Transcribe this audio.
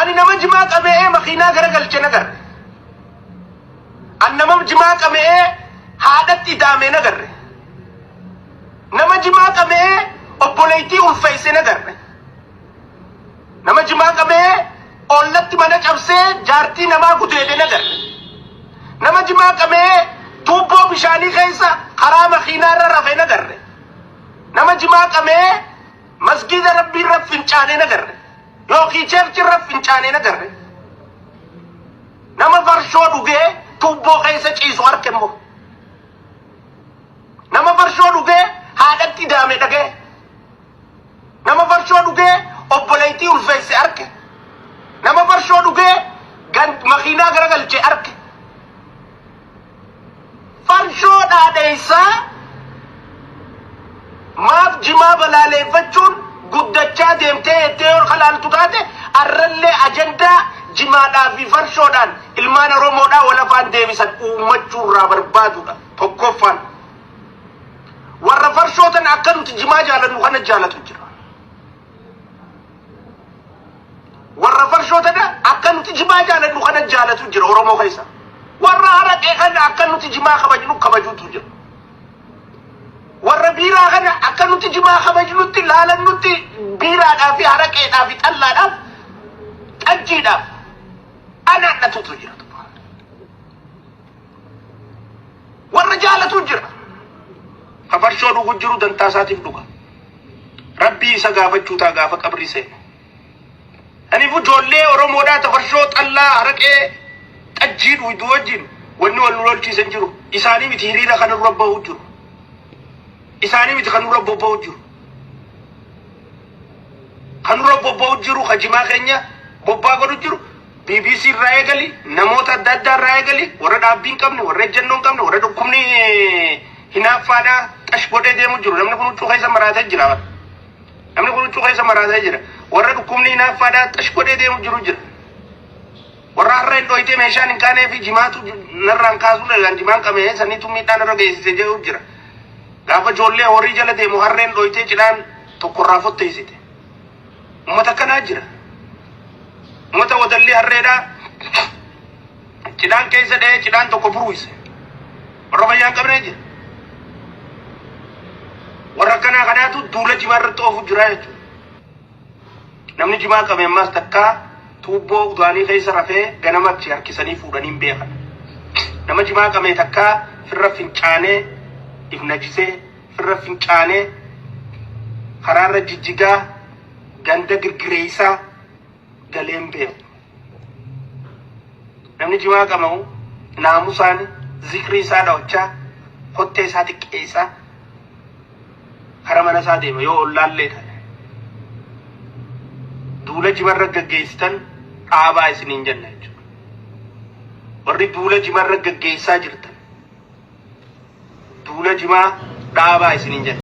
Ani nama jimaa qame'ee makiinaa garagalche nagarre. An nama jimaa qame'ee haadhatti idaame nagarre. Nama jimaa qame'ee obboleettii ulfeesse nagarre. Nama jimaa qame'ee ollatti mana cabsee jaartii namaa gudeede nagarre. Nama jimaa qame'ee tuubboo bishaanii keessa karaa makiinaa irra rafe nagarre. Nama jimaa qame'ee masgiida rabbii irra fincaanee nagarre. Yookiin church irra fincaanee nagarre. Nama farshoo dhugee tuubboo keessa ciisu arke immoo. Nama farshoo dhugee haadhatti daame dhagee. Nama farshoo dhugee obboleettii ulfeesse arke. Nama farshoo dhugee makiinaa garagalche arke. Farshoo dhaadheessaa maaf jimaa balaaleeffachuun guddachaa deemtee jettee yoo kalaaltu taate, arrallee ajandaa jimaadhaa fi farshoodhaan ilmaan Oromoodhaa wal afaan deebisan uummachuu irraa barbaadudha. Tokkoffaan warra farshoo tana akka nuti jimaa jaalannu kana jaalatu jira. Warra farshoo tana akka nuti jimaa jaalannu kana jaalatu jira Oromoo keessa. Warra haraqee kana akka nuti jimaa kabajnu kabajuutu jira. Warra biiraa kana akka nuti jimaa kabajnutti laalannutti biiraadhaa fi haraqeedhaa fi xallaadhaaf xajjiidhaaf anaannatutu jira. Warra jaalatu jira. Ka farshoo dhugu jiru dantaa isaatiif dhuga. Rabbii isa gaafachuu ta'a gaafa qabrii seenu. Kanaafuu ijoollee Oromoodhaa ta farshoo, xallaa, haraqee, xajjii dhuydu wajjin wanni wal nu lolchiisan jiru. Isaanii miti hiriira kana dura bahu jiru. Isaanii miti kan nurra bobba'u jiru. Kan nurra bobba'u jiru, ka jimaa keenya bobbaa godhu jiru, BBC irraa eegali, namoota adda addaa irraa eegali, warra dhaabbii hin qabne, warra ejjennoo hin qabne, warra dhukkubni hinaaffaadhaa xash godhee deemu jiru. Namni kun huccuu keessa maraatee jira. Namni kun huccuu keessa maraatee jira. Warra dhukkubni hinaaffaadhaa xash godhee deemu jiru jira. Warra har'a hin dhoyitee meeshaan hin kaanee fi jimaatu narraan kaasuu dhagaan jimaan qabee saniitu miidhaa narra geessise jedhu jira. Gaafa ijoollee horii jala deemu harreen dhoyitee cidhaan tokkorraa fotteessite. Uummata akkanaa jira. Uummata wadalli harreedhaa cidhaan keessa dha'ee cidhaan tokko buruuyse. Warra fayyaa hin qabnee jira. Warra akkanaa kanaatu duula jimaa irratti oofu jira jechuudha. Namni jimaa qabe ammaas takkaa tuubboo udaanii keessa rafee ganama achi harkisanii fuudhanii hin beekan. Nama jimaa qabee takkaa firra fincaanee if najisee, firra fincaanee karaarra jijjigaa ganda girgireessaa galee hin beeku. Namni jimaa qama'u naamusaan zikrii isaa dhawachaa, kottee isaa xiqqeessaa kara mana isaa deema yoo ollaallee ta'e. Duula jimarra gaggeessitan dhaabaa isiniin jenna jechuudha. Warri duula jimarra gaggeessaa jirtan, duula jimaa dhaabaa isiniin jenna.